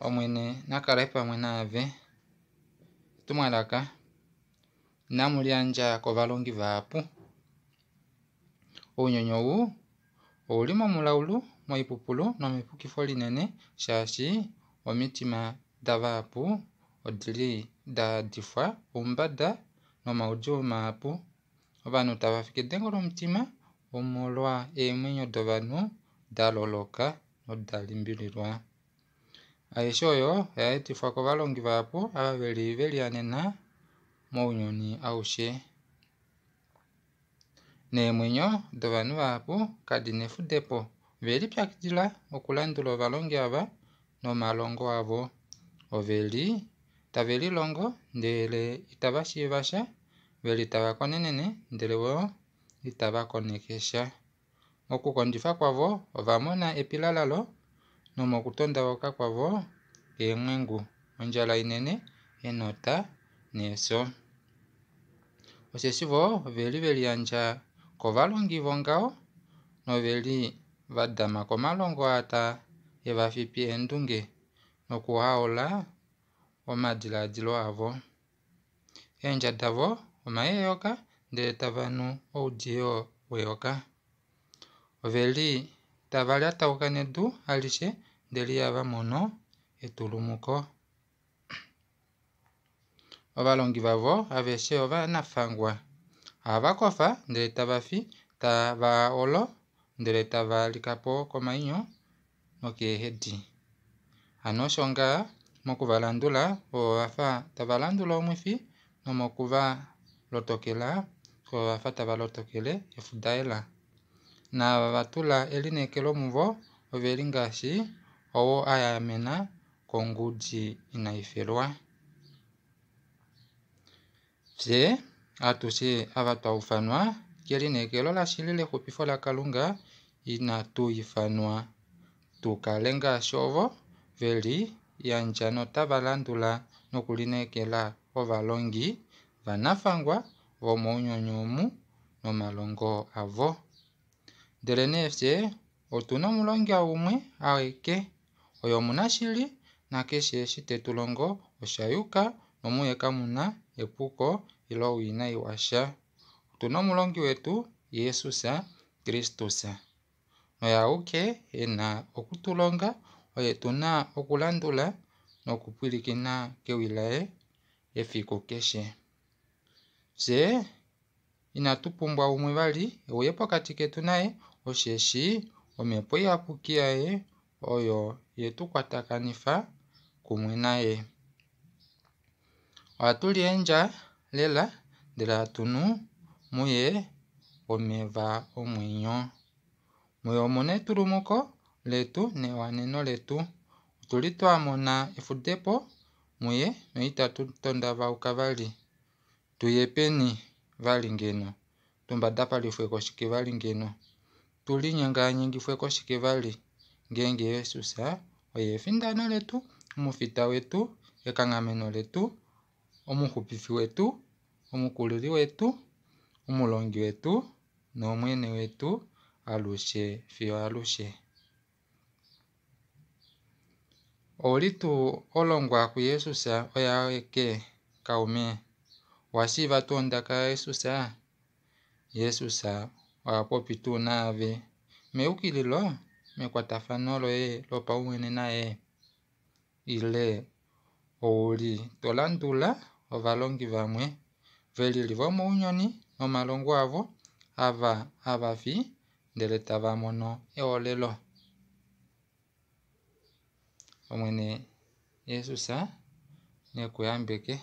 Omwene na kale pamwe naave. Etumwalaka, Inamu liyandja kovalongi vahapu. Ounyuni ou ou li momulaulu, moipupulu nomepukifo linene, shaashi omitima davahapu odi li da yadifwa oumbada nomaudjuu mahapu. Ovanhu tava fi kedengo lomutima omolwa eemwenyo dovanhu da loloka noda limbililwa. Aishe oyo oya etifwa kovalongi vahapu ava ve li ve lihanena mounyuni aushe. Neemwenyo dovanhu vahapu kadi nefudepo. Ove lipyakidila okulandula ovalongi ava nomalongo avo. Ove li tave lilongo ndele itava shiiva sha, ve li tava konenene ndele vo itava koneke sha. Mokukondjifa kwavo ova mona epilalalo nomokutondauka kwavo eemwengu, ondjala inene, enota nefyo. Osheshi vo ove li ve liyandja kovalongi vongaho nove li va dama komalongo aa tae va fipi eendunge nokuhaula omadiladilo avo. Eendja davo omai eyoka ndele tava nu oudiyo weyoka. Ove li tava lyatauka nedu alishe ndele ihava mono etulumuko. Ovalongi vavo aveshe ovanafangwa. Ohava kofa ndele tava fi, tava olo ndele tava lika po komainyo nokeehedi. Hano osho ngaa moku va landula ovo va fa tava landula omwifi nomoku va lotokela ovo va fa tava lotokele efudaela. Naava va tula elineekelo muvo ove li ngaashi ou a yaamena kongudi inai felwa. Fye atushe ava twa ufanwa kelineekelo lashili lexupifo laKalunga, inatu ifanwa tu kale ngaashi ovo ve liyandja notava landula nokulineekela ovalongi vanafangwa vomounyuni omu nomalongo avo. Ndelenee fye otu na omulongi umwe aeke, oye omunashili, nakeshe eshi te tu longo osha yuka, nomuye kamu na epuko ile owinai washa. Otu na omulongi wetu, Jesus Kristus. Noye auke e na oku tu longa, oye tu na okulandula nokupwilikina kewi laye efiku keshe. Fye inatu pumbwa umwe vali e uye pokati ketu naye, osheshi Omhepo Iyapuki yaye oyo ye tu kwatakanifa kumwe naye. Ohatu li eendja lela ndele hatu nu muye omeva omwenyo. Muye omu na etulumuko letu newaneno letu. Otu li twa mona efudepo muye noitatu tondavauka vali. Tu ye peni vali ngeno? Tu mbadapalifwe koshike vali ngeno? Tu linyengaanyengifwe koshike vali ngeenge Jesus oye efindano letu, omufita wetu, ekanghameno letu, omuxupifi wetu, omukulili wetu, omulongi wetu nOmwene wetu alushe fiyo alushe? Ou li tuu ho longwa kuJesus oye aeke, kaume? Owa shiiva tuu ondaka yaJesus? Jesus oha popi tuu naave meyukililo mekwatafano loye lopaumwene naye? Ile ou li to landula ovalongi vamwe ve lili vomounyuni nomalongo avo ava hava fi ndele tava mono eolelo? Omwene Jesus ne ku yambeke.